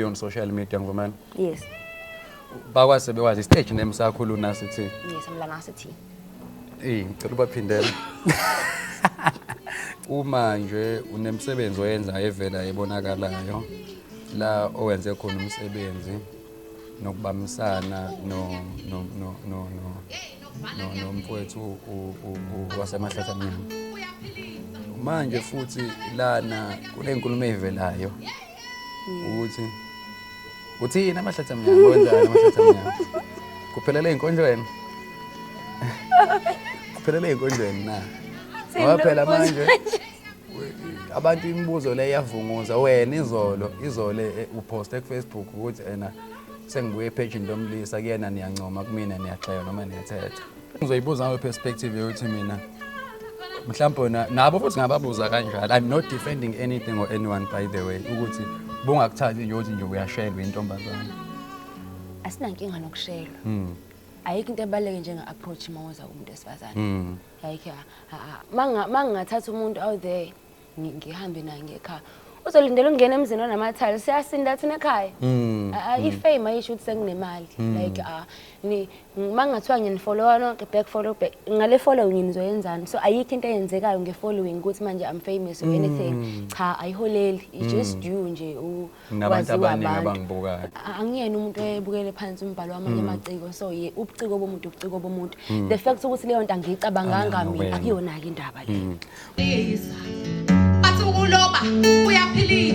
you on social media, ngivumani? Yes. Bakwazi bekwazi stage name sakho Lunacity. Yes, I'm Lanacity. Eh, ngicela ubaphindele. Uma nje unemsebenzi oyenzayo evela ebonakalayo la owenze khona umsebenzi nokubambisana no no no no no no nomfowethu waseMahlathi Amnyama. Manje futhi lana kunenkulumo eyivelayo ukuthi uthini Amahlathi Amnyama, wenzani Amahlathi Amnyama? Kuphelele ey'nkondlweni? Kuphelele ey'nkondlweni na? Ngoba phela manje abantu imibuzo le iyavunguza. Wena izolo izolo uphoste ku-Facebook ukuthi ena sengibuye ephejini lomlisa, kuyena niyancoma, kumina niyagxeka noma niyathetha. Ngizoyibuza ngawe perspective yokuthi mina mhlawumbe wena nabo futhi ngababuza kanjalo. I'm not defending anything or anyone, by the way, ukuthi bungakuthathi nje ukuthi nje uyashelwa intombazane. Asinankinga nokushelwa. Ayikho into ebaluleke njenge-approach uma uza kumuntu wesifazane. Like mangingathatha umuntu out there, ngihambe naye ngekhaya, uzolindela ukungena emzini onamathayili, siyasinda thina ekhaya. I-fame ayisho ukuthi sekunemali. Like ni mangathiwa nginifollowa nonke back, follow back, ngale following nizoyenzani? So ayikho into eyenzekayo nge-following ukuthi manje I'm famous or anything. Cha, ayiholeli. It's just you nje Nabantu waziwa abaningi abantu. Abangibukayo. Angiyena umuntu oyebukele phansi umbhalo wamanye amaciko, so ye ubuciko bomuntu, ubuciko bomuntu. The fact ukuthi leyo nto angiyicabanganga Anganga mina, wena. akuyona-ke indaba leyo. Bathi ukuloba kuyaphilisa.